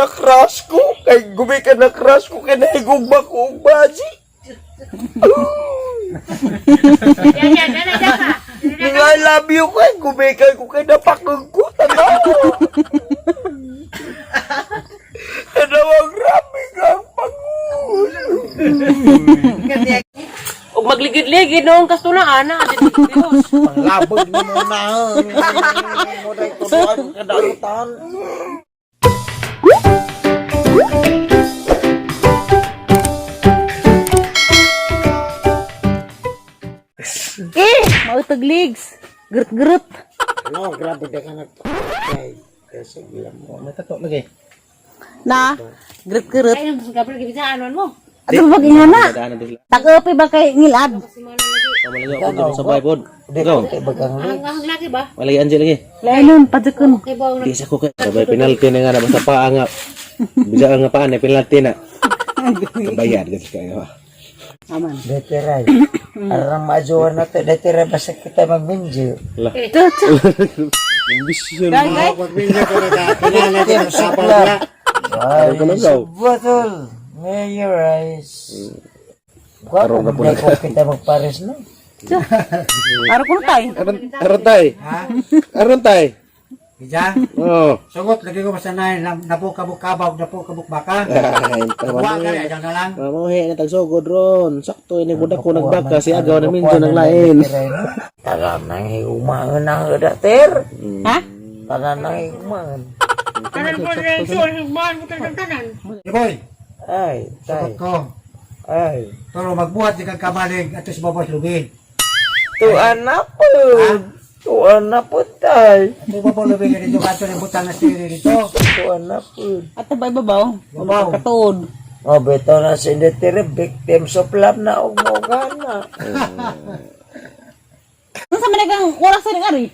na crush ko. Kay gumikan na crush ko kay nahigugma ko og baji. Yan, yan, yan, yan ka. Ning I love you kay gumikan ko kay napakag ko tanaw. Tanaw ang grabe ka ang pagul. Og magligid-ligid noong kastunaan na. Diyos. Panglabog ni mo na. Mo na ituruan kadalutan. Eh, mautag legs. Grut-grut. No, grabe ka na. Kay kasi gilam mo. Na, grut-grut. Ay, nang gabriel gibisaan mo. Ato ba na? Tag-upi ba kay ngilad? Sa Bible. Di ko kay bagang Ang ang lagi ba? Walay Angel lagi. Lainon, padukon. Kay bawang Di sa ko kay sabay penalty na nga na basta paa nga. Bisa nga paa na penalty na. Kabayad gud kayo. Aman. Deteray. Arang maajuan na to. Deteray basta kita magminjo. Lah. Ambisyon. Gay, gay. Ay, ka lang, gaw. Batol. May your eyes. Gwapo Aron ka po na ko kita magpares no. Araw ko na tayo. Aron aron tay. Aron tay. Ija, Oh. sugot lagi ko masanay napo kabuk kabaw, napo kabuk baka. Ay, Wa tama ka na. na na lang. Mamuhi na tagsugod ron. Sakto ini budak ko nagbaka si agaw na minjo ng lain. Tanan nang higumaan ang dater. Ha? Tanan nang higumaan. Tanan po na yung suol, higmaan mo tanan tanan. Di boy, Ay, tay. sugot ko. Ay. Pero magbuhat di kang kamalig ato sa babas lubi. Tuan na po. Tuan na po tay. Ato babas lubi nga dito kato ng butang na siri dito. Tuan na po. Ato ba ibabaw? Babaw. Katuod. Oh, beto na si Detere, victims of love na og mo gana. Ano sa man kang oras sa ari?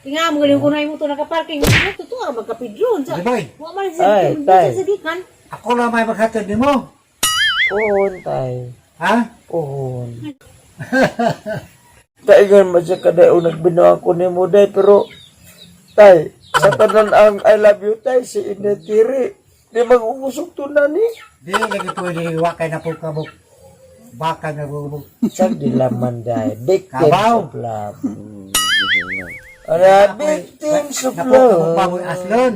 Tinga mo galing ko na imo to nakaparking. Mo to ara magkapidron sa. Di boy, Wa man sa Ay, tay. sa gikan. ako na may maghatod nimo. Puhon tay. Ha? Puhon. Taigan man siya kaday o nagbinuang ko ni mo day, pero tay, sa tanan ang I love you tay, si Inetiri. Di mag-uusok to na ni. Di lagi pwede wa kay napo kabuk baka nga bubuk. Sa dilaman day, victims Kabaw. of love. Ala, victims of Napo kabuk love. baboy aslon.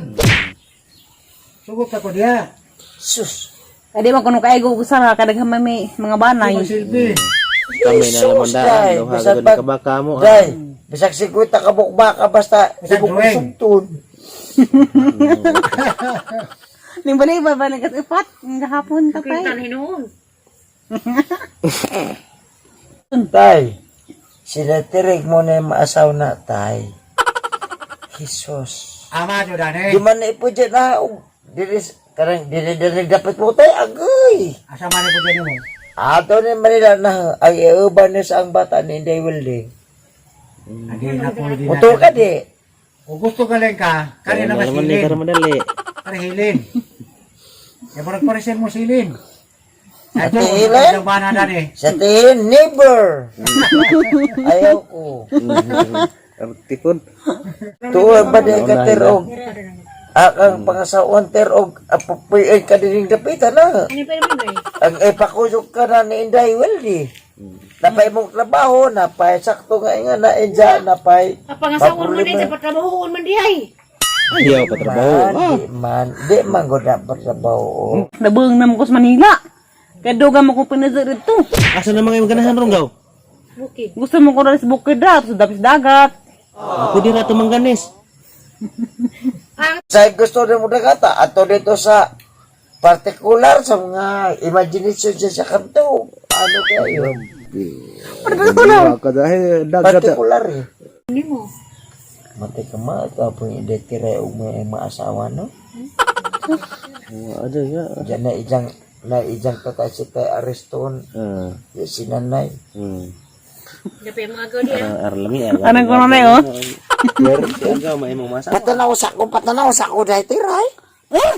Sugot ako diya. Sus. Kadi man kuno kay go sa kadaghan may may mga banay. Magsilbi. Kami na Jesus, naman daan. day. Duha Bisan gud pag- kabaka mo. ah. Day, bisag sikwita kabuk baka basta Bisag ibugusok to. Ning balay ba ba nagkasipat gahapon tatay. Tan hinuon. Tay, sila tirig mo na yung maasaw na, tay. Jesus. Ama do dani. Di man na ipudya na, og dili, karang, dili, dili, dapat mo tay, agoy. Asa man po dyan mo? Ato ni Manila na, ay iuban niya sa ang bata ni Inday Wilde. Hindi na pwede na. Muto ka di. Kung gusto ka lang ka, kani Kaya na naman ni masilin. karon madali. Kani hilin. Ya parang parisin mo silin. Ato, Ate Hilin? sa bana dani. Sa tihin, neighbor. Ayaw ko. Tipon. Tuwa ba di ka terog? Akang pangasawan terog, apapuyin ka din yung dapitan na. Ano pa naman eh? Ang ipakuyog ka na ni Inday Wilde. Napay mong trabaho, napay sakto nga nga na inja, napay Ang pangasawan man di sa patrabahoon man di ay. Ayaw pa trabaho. Man, di man, di man ko na trabaho. Nabuang na mo ko sa Manila. Kay duga mo ko pinazar dito. Asa na mga imong ganahan ron gaw? Bukid. Gusto mo ko rin sa bukid ra, sa dapis dagat. Ako di ra to mangganis. Sa gusto na mo nagata, ato dito sa partikular sa mga imagination siya sa kanto. Ano kaya yun? Partikular. Ka dahil dagat. Partikular eh. Hindi mo. Matay ka ma, ito po yung idetire o may maasawa, no? Aja ya. Diyan na ijang tatay si tay areston, Ah. si nanay. Dapat mga gaw di ah. Ar lami ar. Anong ko na oh? Si agaw maimong masa. Patanaw sa ko dahil tiray. Eh?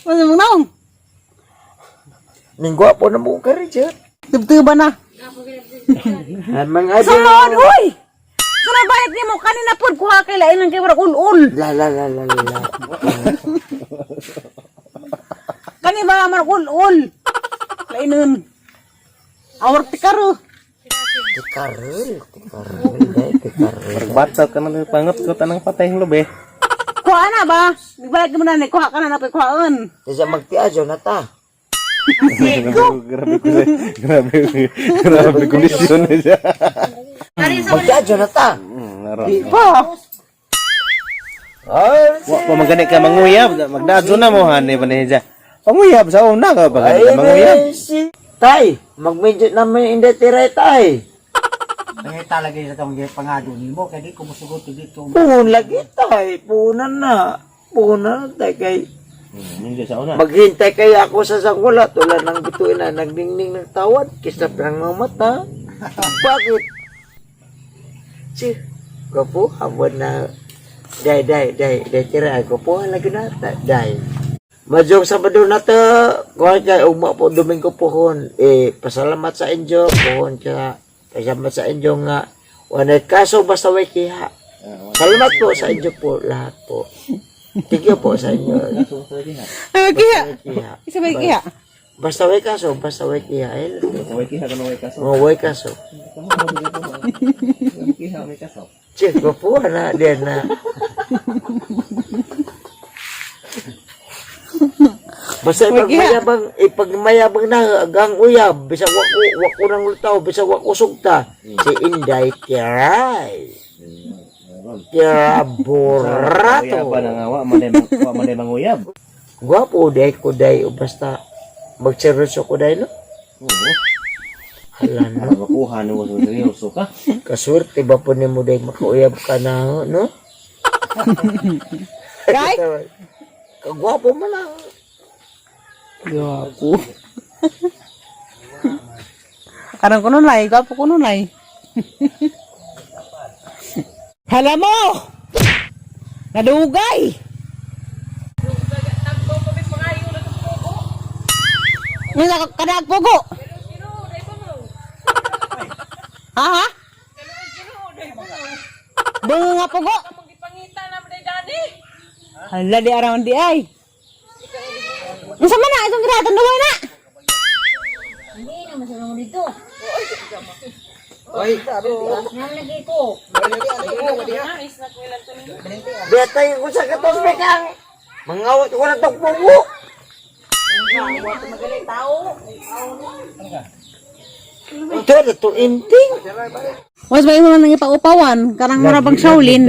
Ano mo naong? Ninggo po na mo ka rin dyan. Tubtuba na. Ang mga Sunod, uy! Sunod bayad nimo kanina pod kuha kay lain lang kay warag ul-ul. La la la la la la. naman ul-ul. Lainon. Awar ti karo. Tikarel, tikarel, day, tikarel. Pagbata ka na pangot ko tanang patay ng lobe. Kuha na ba? Nagbalik mo na ni kuha ka na na kuhaan. Kaysa magtiadyo na ta. Grabe ko grabe grabe kondisyon na siya. Magtiadyo na ta. Naron. Pa. Ay, Wa pa magani ka manguyab, magdaadto na mo hani pa niya. Panguyab sa una ka pa gani ka manguyab. ay, si Tay, magmedyo naman hindi tiray tay. Kaya talaga sa kamang pangado nimo kay di ko mosugot dito. Puhon lagi tay, puhunan na. Puhunan na tay kay Hindi sa una. maghintay kaya ako sa sangwala tulad ng bituin na nagningning ng tawad kisap ng mga mata. Bakit? Si, gapo, habon na day day day day tira gapo lagi na ta day. Majong Sabado na to, kuha kay ugma po Domingo pohon. Eh, pasalamat sa inyo, pohon ka. Pasalamat sa inyo nga. Wanay kaso basta way kiha. Salamat po sa inyo po lahat po. Thank you po sa inyo. Ay, kiha. Kiha. Isa ba kiha? Basta way kaso, basta way kiha. Eh, Way kiha ka way kaso. mga way kaso. Kiha may kaso. Che, gapuha na din na. Basta ipagmayabang, ipagmayabang na agang uyab, bisag wako, wako ng lutaw, bisag wako sugta. Si Inday Kiray. Kira burato. Uyab na nga wa man wa man manguyab. Gwapo day ko day, o basta magseryoso ko day, no? Oo. Hala, no? Para makuha nimo sa seryoso ka. Kaswerte ba po nimo day makauyab ka na, no? Kay? Kagwapo mo lang. Gwapo. Karon ko nunay, gwapo ko nunay. Hala mo! Nadugay! Nga kadag pugo. Ha ha? Bunga nga pugo. Hala di around di ay. Unsa man na itong giraton duway na? Hindi naman sa mga dito. Oy, Nang lagi ko. betay ko sa katos bekang. Mangawat ko na tong pugo. Ito na to inting. Was ba imo nang ipaupawan karang mura bang Shaolin?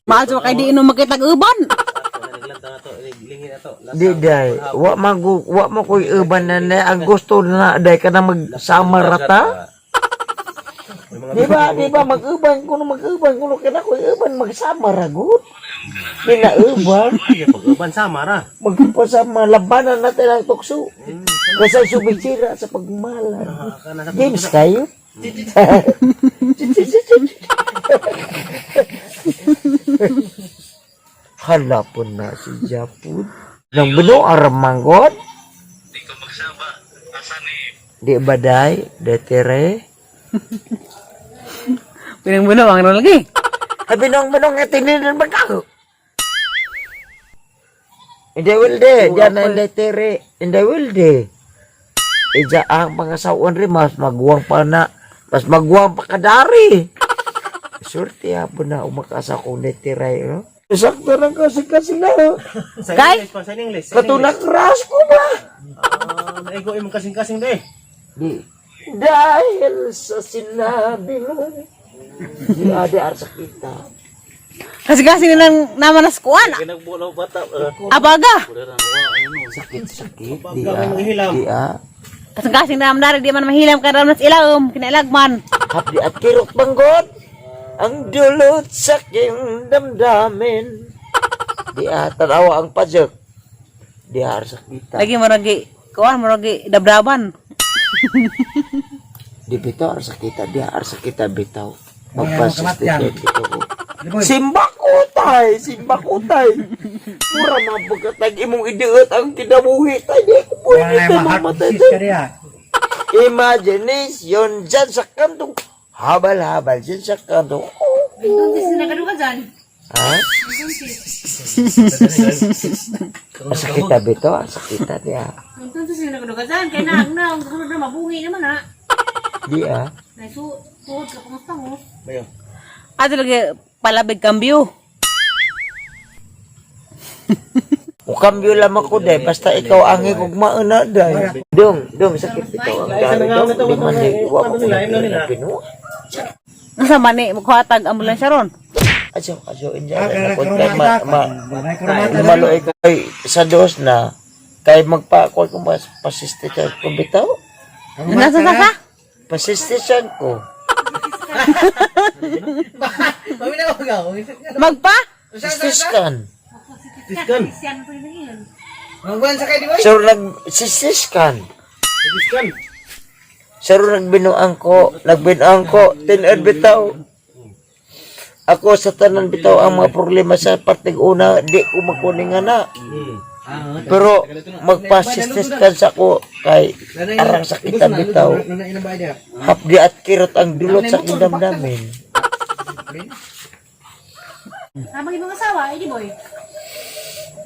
Maadto kay di inom makitag uban. Di day, wa magu wa mo koy uban na na ang gusto na day ka na magsama rata. Di ba mag-uban kuno mag-uban kuno kana koy uban magsama ra gud. Pinauban, Pag-uban sama ra. magpasama labanan natin ang tukso. Kasi subitsira sa pagmalan. Games kayo? Hala po na si Japon. Nang buno aramanggot. Di ko magsaba. Asa ni? Di ba day? Detere? Pinang buno ang lagi. Habi nang manong nga tininan magkago. Hindi wilde, diyan na hindi tere. Hindi wilde. Ija ang pangasawan rin, mas maguwang pa na, mas maguwang pa kadari. Surti hapon na umakasa kong netiray, no? Sakto lang kasi kasi na. Kay? Sa English. Katunak ras ko ba? Naigo imong kasing-kasing day. Di. Dahil sa sinabi mo, di ada arsa kita. Kasi kasi nilang naman nas kuan. Ginagbulaw bata. Abaga. Sakit, sakit. Di ah. Di ah. Kasi kasi naman dari di man mahilam kay ramnas ilawom kinailagman. Hapdi at kirot banggod ang dulot sa aking damdamin. Di ah, tanawa ang pajak. Di ah, sa kita. Lagi mo lagi kuan mo lagi dabdaban. Di bitaw sa kita, di ah, sa kita bitaw. Ay, Magpasis ano, di kamatyan. bitaw ko. Simba ko tay, simba ko tay. Mura mabagkatag imong idiot ang kinabuhi tay. Di ko Wala pwede na tay ma-heart mamatay disease tay. ka diha. Imagination dyan sa kanto. Habal-habal dyan sa kanto. Entonces, nakaduka dyan. Ha? Sakit bito, sakit dia. Entonces sila nagdugasan kay na na ang kasunod na mabungi naman ha. Di ah. Nay su tuhod ka pangos-pangos. Ato lagi palabig kambyo. O kambyo lamang ko day, basta ikaw ang higugmaan na day. Dong, dong, sakit ito ang gari dong. Di man di, wa ko na pinuha. Unsa man ni magkuhatag ambulansya ron? Ajo, ajo, inja. Ah, Na kaya kung kay ma, ma, karumata. lumalo kay sa dos na, kay magpa, kung mas pasiste ka, kung bitaw, Nasa sa sa? pasistisyan ko. Magpa? Sistiskan. Tiskan. Siyan pa rin yun. Sir, nag, sistiskan. Tiskan. Sir, nagbinuang ko, tinod bitaw. Ako sa tanan bitaw ang mga problema sa parting una, di ko makuning nga na. Pero magpasistiskan sa ko kay arang sakitan bitaw. Hapdi at kirot ang dulot sa aking damdamin. Habang ibang asawa, eh di boy.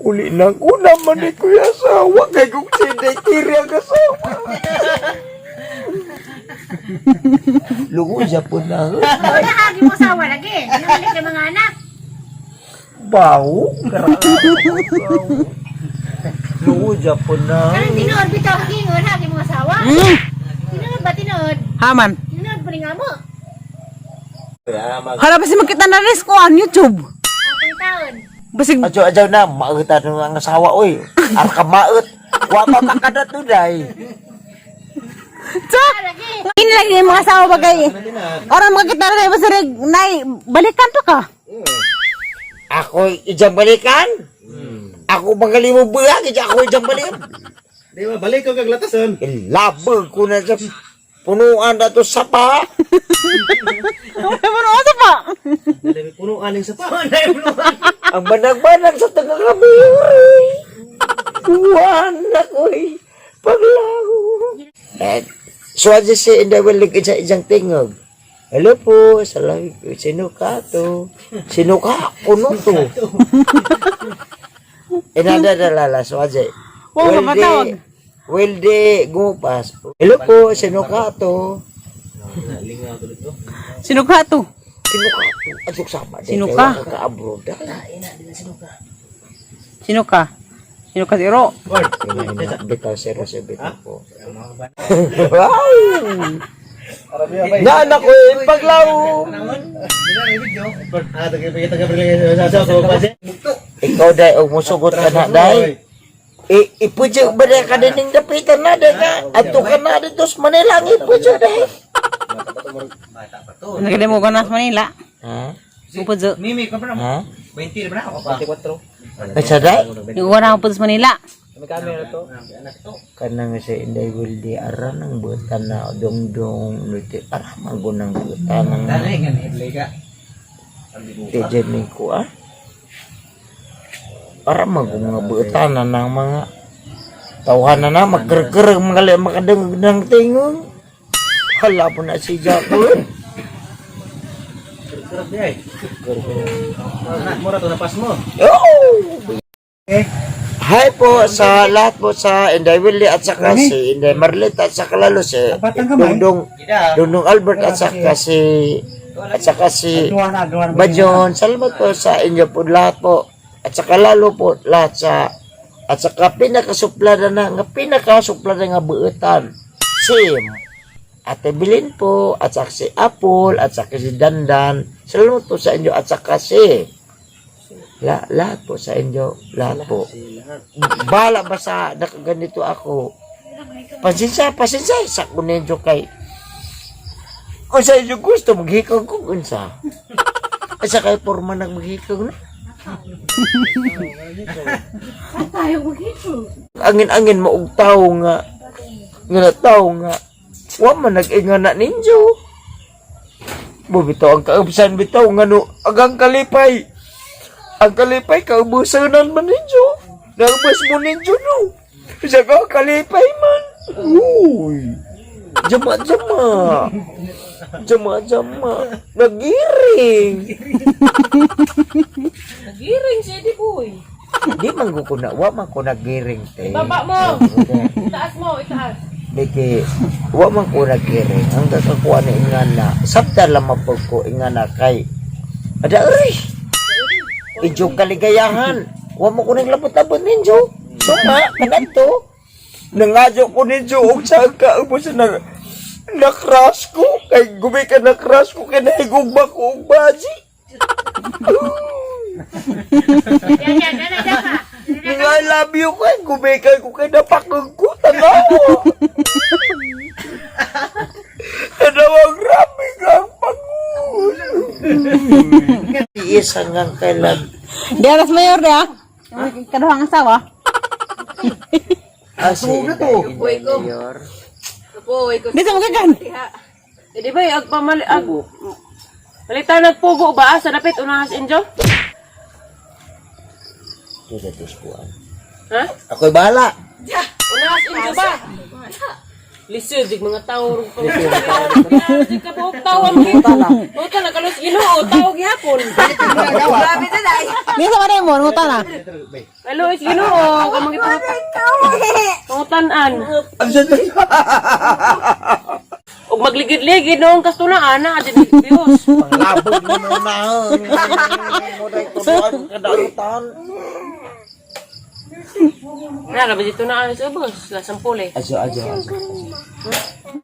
Uli nang una man ni kuya asawa kay kung sinday kiri ang asawa. Lugo siya po na. Wala hagi mo asawa lagi. Nangalik ka mga anak. Bawo. Lugo siya po na. Kanang tinuod bitaw gingon hagi mo asawa. Tinuod ba tinuod? Haman. Tinuod pa rin nga mo. Hala basi makita na rin ko on YouTube. Akong taon. Basig Adyo, adyo na, mautan ng ang asawa, oy. Arka maut. Wa pa makada to, day. Sa? Lagi. Ini lagi yung mga asawa bagay. Ora makita na basi reg nay balikan to ka. Ako ijang balikan. Ako magaling mo bulag, ija ako ijang balikan. Di ba balik ko kag latason. Ilabag ko na sa punuan na to sapa. Wala mo na pa. Dali puno aning sapa. Ang banag-banag sa taga-gabi. Kuwan ako'y paglaho. Eh, so as I say, in the world, isa isang tingog. Hello po, salam, sino ka to? Sino ka? Kuno to. Inadadalala, so as I, Oo, kapatawag. Will de gumapas. Hello po, sino ka to? Sino ka to? Sino ka to? Asok sama. Sino ka? Ka-abroad. Sino ka? Sino ka zero? Bitaw sero sa bitaw po. Wow! Naanak ko eh, paglaw! Ah, taga taga sa ko pa. Ikaw day, og musugot ka na day. Ipudyo ba day ka dining dapitan na day ka? Adto ka na dito sa Manila, ang ipudyo day. Nagkali mo ganas Manila. Ha? Upod Mimi, kapra Ha? 20 na ako pa. Ay, sa day? Yung wala ko sa Manila. Kanang sa Inday Wilde, ara ng butan na dongdong, nuti, ara magunang butan ng tijening ko ah. Para magunang butan na ng mga tawhan na na, magkerker, mga makadang ng tingong. Hala po na si Jacqueline. Mura to napas mo. Oh! Hi po sa lahat po sa Inday Willie at saka si Inday Marlita at saka lalo si Batang gamay. Dongdong Dongdong Albert at saka si Duha na, duha na. Bajon. Salamat po sa inyo po lahat po at saka lalo po lahat sa at saka pinakasuplada na nga pinakasuplada nga buutan si Ate Bilin po at saka si Apple at saka si Dandan. Salamat po sa inyo at saka si lahat po sa inyo, lahat po. Bala ba sa nakaganito ako? Pasensya, pasensya sa kuninyo kay kung sa inyo gusto, maghikaw ko unsa. Asa kay forma nang maghikaw na. Tayo magito. Angin-angin mo og tawo nga nga na tawo nga wa man nag-inga na ninyo. Bubitaw ang kaubsan bitaw nga no agang kalipay. Ang kalipay kaubusanan man ninyo. Naubos mo ninyo no. Isa ka kalipay man. Uy. Jama jama. Jama-jama. Nagiring. Nagiring siya di boy. Di man ko na, wa man ko nagiring te. Baba mo. Itaas mo, itaas. Di kay, wa man ko nagiring. Ang kakakuha na ingana, sabta lang mapag ko ingana kay, ada eri. Injo kaligayahan. Wa mo ko nang labot-labot ninjo. Suma, kanadto. Nangadyo ko ninjo og sangka mo sa na na-crush ko. Kay gumi ka na-crush ko kay nahigugma ko og baji. Nga I love you kay gumikay ko kay napakag ko tanaw. Tanaw ang grabe ka ang pagul. Iis hanggang kailan. Di aras mayor di ah. Kaduhang asawa. Ah, si Inday, Inday Mayor. Boy, ko. Di sa magagan. Eh, di ba, ag pamali, ag... Palitan nagpugo ba? Sa dapit, unahas injo? Ito tuspuan. Ha? Ako'y bahala. Unahas injo ba? Lisod, dig mga tao. Lisod ka buhok tao ang Buta na kalos Ginoo, tao gihapon. Di sa maday mo, nguta na. Kalos Ginoo, kamang Pangutanan. Og magligid-ligid noong kastunaan na adin Diyos. Panglabog mo na unahan. Mo na ituruan kadarutan. Na, rabi dito na sa ubos, lasang puli. Ajo, ajo, ajo. Ajo.